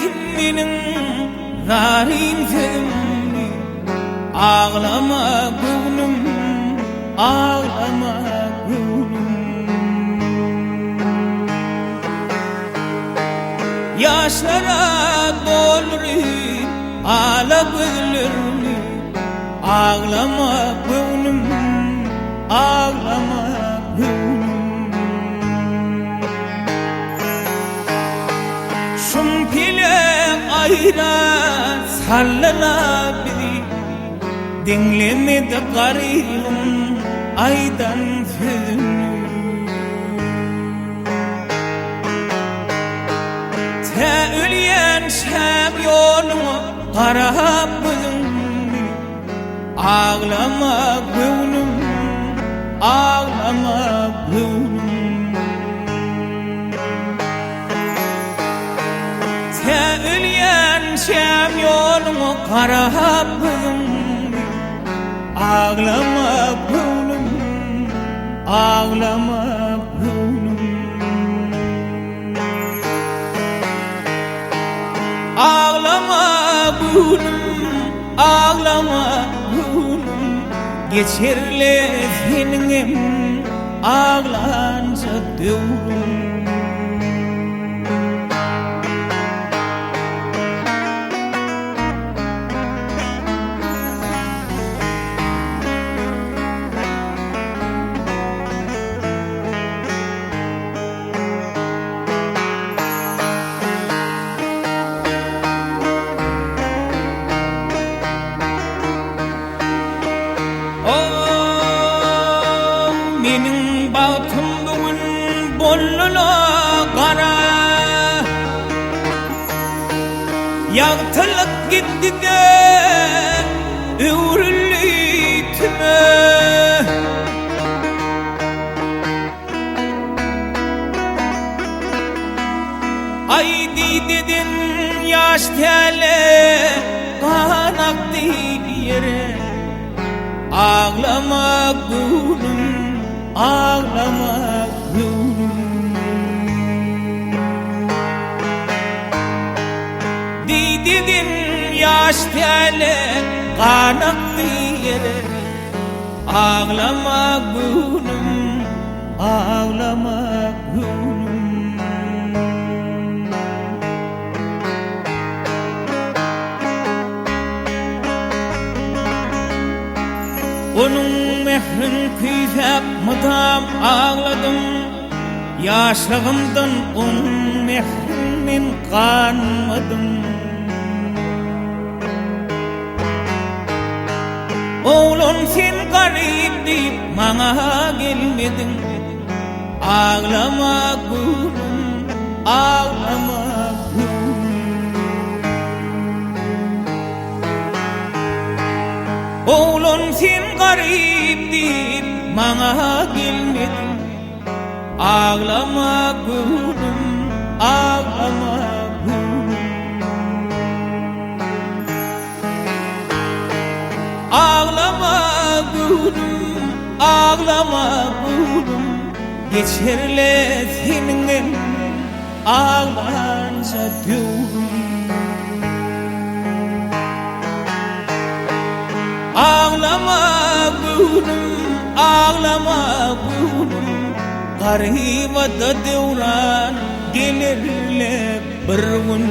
Diňle sen meniň zaryn sözümni, Aglama göwnüm, aglama göwnüm. Ýaşlara dolduryp ala gözlerni, Aglama göwnüm, aglama göwnüm. Şum pelek aýra saldy-la bizi, Diňlemedi garybyň aýdan sözüni. Tä ölýänçäm ýoluňa garap gözüňi, Aglama göwnüm, aglama göwnüm. Tä ölýänçäm ýoluňa garap gözüňi, Aglama göwnüm, aglama göwnüm. Aglama göwnüm, aglama göwnüm, Geçer-le seniňem aglanja döwrüň. Oh, meniň bagtym bu gün boldy-la gara. Ýagtylyk gitdi-de, öwrüldi tüme. Aý dideden ýaş täle gan akdy ýere. Aglama göwnüm, aglama göwnüm. Dideden ýaş täle gan akdy ýere. Aglama göwnüm, aglama göwnüm. Onuň mährin küýsäp mydam agladym, Ýaşlygymdan onuň mährinden ganmadym. Oglan sen garyp diýip maňa gelmediň Aglama göwnüm, aglama göwnüm. Oglan sen garyp diýip maňa gelmediň Aglama göwnüm, aglama göwnüm. Aglama göwnüm, aglama göwnüm, Geçer-le seniňem aglanja döwrüň. Aglama göwnüm, aglama göwnüm, Garyba-da döwran geler-le bir gün.